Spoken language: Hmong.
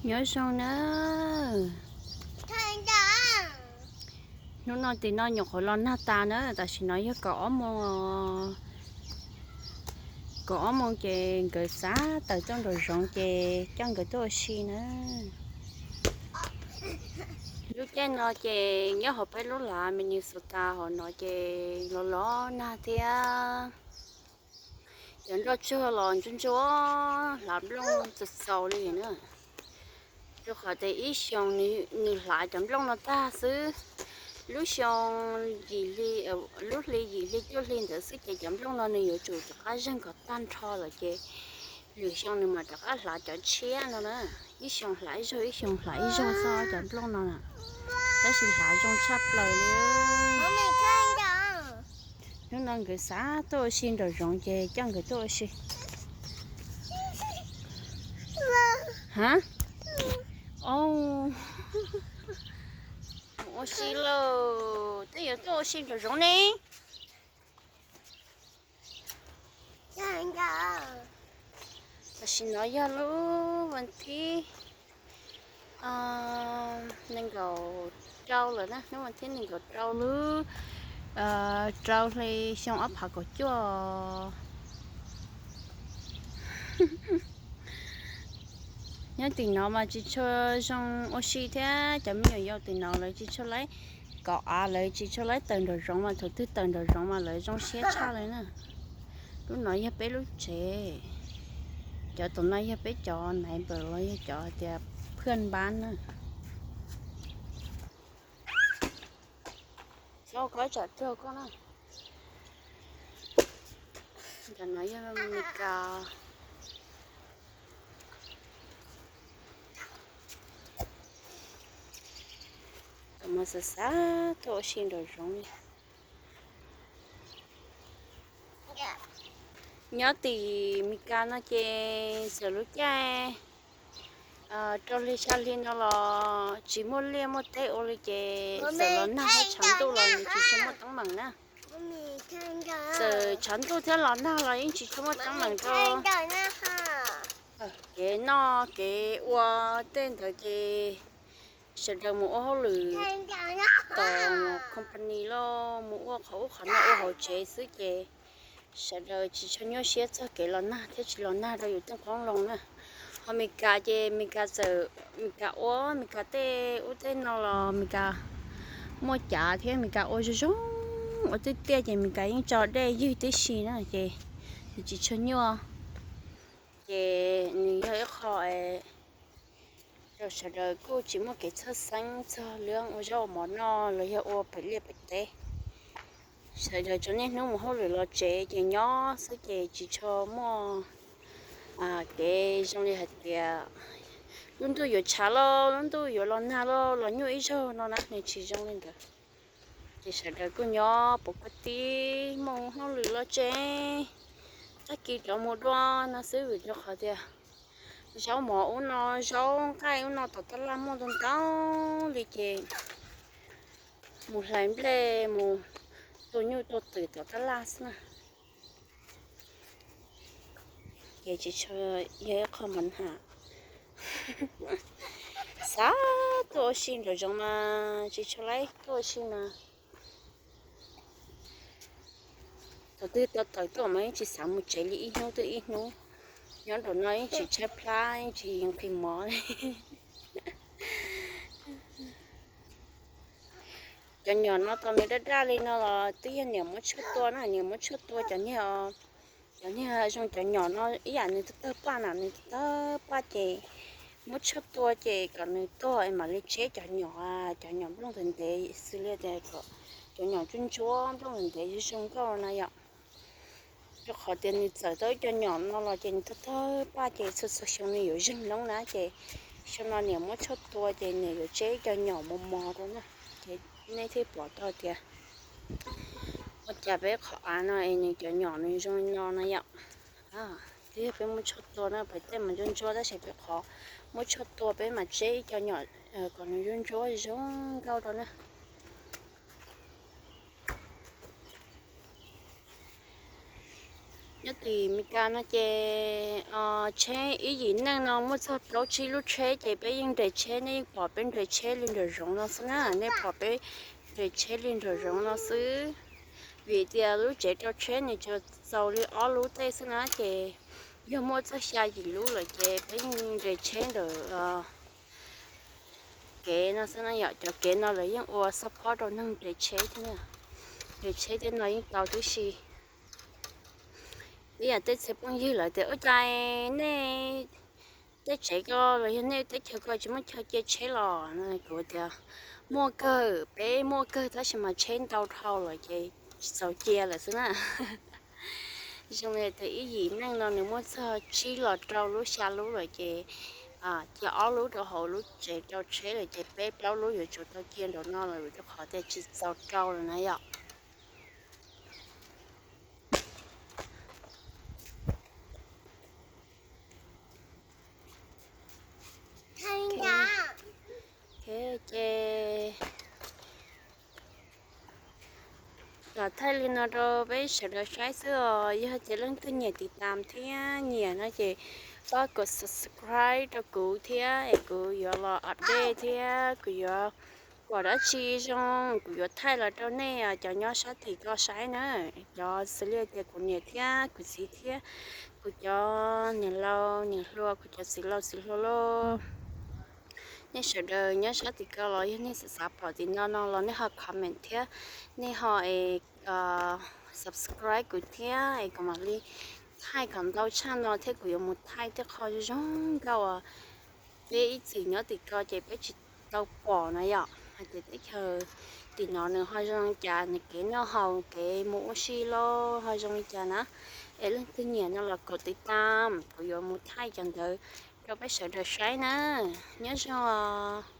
Nyob zoo na. Hnub no tim no nyuam qhuav los nag tas na, tam sim no yog kaum ob moos, kaum ob moos ces nkawd xav tawm tuaj nraum zoov ces coj nkawd tuaj ua si na. Lub caij no ces nyob hauv peb lub lav Minnesota hauv no ces los los nag thiab. Cov nplooj tsuag los ntsuab ntsuab, hlav nplooj txaus txaus li na. Rau qhov tias ib xyoos nws hlav cov nplooj no tag xwb, lub xyoo yim hli, lub hli yim hli cuaj hli ntawd xwb ces cov nplooj no nws yuav tsum rov qab zeeg kom tag nrho lawm ces lwm xyoo nws mam rov qab hlav cov tshiab no na. Ib xyoo hlav ib zaug, ib xyoo hlav ib zaug xwb cov nplooj no na. Tab sis hlav zoo tshaj plaws li. Hnub no nkawd xav tuaj ua si nraum zoov ces coj nkawd tuaj ua si. Ha, mus ua si lauj, twb yuav tuaj ua si nraum zoov ne. Tam sim no yog lub vas thib nees nkaum rau lawm na, hnub vas thib nees nkaum rau lub rau hli xyoo ob phav kaum cuaj. Nyob tim no mas tsis tshua zoo ua si thiab, cov me nyuam yaus tim no lawv tsis tshua laib kov av, lawv tsis tshua laib tawm nraum zoov mas thaum twg tawm nraum zoov mas lawv zoo siab tshaj li na. Lub no yog peb lub tsev, cov tom no yog peb cov neighbor los yog cov tias phwj npab na. Txhob kov tsam tuag koj na. Cov no yog Meskas. Tus mas xav xav tuaj ua si nraum zoov li. Nyob tim Meskas no ces txawm lub caij rau hli xya hli no los tsis muaj liaj muaj teb ua li ces txawm los nag thiab tshav ntuj los nws tsis tshua muaj teeb meem na. Txawm tshav ntuj thiab los nag los yeej tsis tshua muaj teeb meem rau kev noj kev ua, tej ntawd ces sawv daws mus ua hauj lwm tom company los mus ua qhov ub qhov no ua hauv tsev xwb ces sawv daws tsis tshua nyuaj siab txog kev los nag thiab tsis los nag rau yus tej qoob loo na. Ho Meskas ces Meskas txawm Meskas ua Meskas tej ub tej no los Meskas muaj cav thiab Meskas ua zoo zoo, ua tiaj tiaj ces Meskas yeej tso dej ywg tib si na ces nws tsis tshua nyuaj. Ces nws yog ib qho rau sawv daws kuj tsis muaj kev txhawj xeeb txog lub ua zaub ua mov noj los yog ua pem liaj pem teb. Sawv daws tsuas niaj hnub mus hauj lwm los tsev ces nyob xwb ces tsis tshua muaj kev zoo li hais tias lub ntuj yuav tshav los lub ntuj yuav los nag los los nyuaj ib zaug no na, nws tsis zoo li ntawd. Ces sawv daws kuj nyob puv kuj tib mus hauj lwm los tsev, tag kis rov mus dua no xwb vim rau qhov tias zaub mov ub no, zaub nqaij ub no tom tab laj muaj ntau ntau li ces mus hlais nplej mus tua nyuj tua twm tom tab laj xwb na. Ces tsis tshua yog ib qho mas ha, xav tuaj ua si nraum zoov mas tsis tshua laib tuaj ua si mas thaum twg tau tawm tuaj mas yeej tsis xav mus tsev li ib hnub twg ib hnub. Nyob nraum no yeej tsis tshaib plab yeej tsis nqhis mov li. Cov nyom no tau nws daj daj li no los twb yog niam muab tshuaj tua na, niam muab tshuaj tua cov niag, cov niag zoo cov nyom no ib yam nws tawg tawg paj na, nws tawg tawg paj ces muab tshuaj tua ces kom nws tuag es mam li tseb cov nyom, cov nyom nplooj ntev ntev xws li tias kom cov nyom ntsuab ntsuab nplooj ntev ntev zoo zoo nkauj na yom. Rau qhov tias nws txawm tau ib co nyom no los ces nws tawg tawg paj ces txhua txhua xyoo nws yuav zeeg noob na ces xyoo no niam muab tshuaj tua ces niam yuav tseb ib co nyom mos mos rau na. Ces nej thiaj pom tau tias ua cas peb qhov av no es nws cov nyom nws zoo li no na yom. Twb yog peb muab tshuaj tua na, pem tej mas ntsuab ntsuab tab sis peb qhov muab tshuaj tua peb mam tseb ib co nyom kom nws ntsuab ntsuab zoo nkauj rau na. Nyob tim Meskas no ces tsheb ib yim neej no muaj txog plaub tsib lub tsheb ces peb yeej nres tsheb, nej yeej pom peb nres tsheb li nram zoov no xwb na, nej pom peb nres tsheb li nram zoov no xwb. Vim tias lub tsev rau tsheb nws tsuas txaus li ob lub tej xwb na ces yog muaj txog xya yim lub lawm ces peb yeej nres tsheb ntawm kev no xwb na yom. Cov kev no lawv yeej ua xab phob rau neeg nres tsheb thiab, nres tsheb tej no yeej tau tib si. Ib yam tej txiv phooj ywg lawv tias ua cas nej tej tsev ko los yog nej teb chaws ko tsis muaj chaw cia tsheb los no, kuv tias muaj kawg, peb muaj kawg tab sis mas tsheb ntau dhau lawm ces tsis txaus cia lawm xwb na. Zoo li tias ib yim neej no nws muaj txog tsib los rau lub xya lub lawm ces cia ob lub rau hauv lub tsev rau tsheb lawm ces peb plaub lub yuav tsum tau cia nraum no lawm rau qhov tias tsis txaus rau lawm na yom. Ces los thaij li no rau peb sawv daws saib xwb os. Yog tias leej twg nyiam tiv tam thiab nyiam no ces pab kom subscribe rau kuv thiab es kuv yuav los update thiab kuv yuav pom dab tsi zoo kuv yuav thaij los rau nej cov nyob sab tim ko saib na. Cov xws li tias kuv niam thiab kuv txiv thiab kuv cov niam laus niam hluas, kuv cov txiv laus txiv hluas lauj, nej sawv daws nyob sab tim ko los yog nej xav xav pom tim no no los nej ho comment thiab nej ho subscribe kuv thiab es kuv mam li thaij kom ntau tshaj no thiab kuv yuav mus thaij tej qho zoo nkauj uas peb ib txwm nyob tim ko ces peb tsis tau pom na yom. Hais tias teb chaws tim no nws ho zoo li cas, nws kev noj haus kev mus ua si los ho zoo li cas na. Es leej twg nyiam no los kom tiv tam, kuv yuav mus thaij cov ntawd rau peb sawv daws saib na. Nyob zoo os.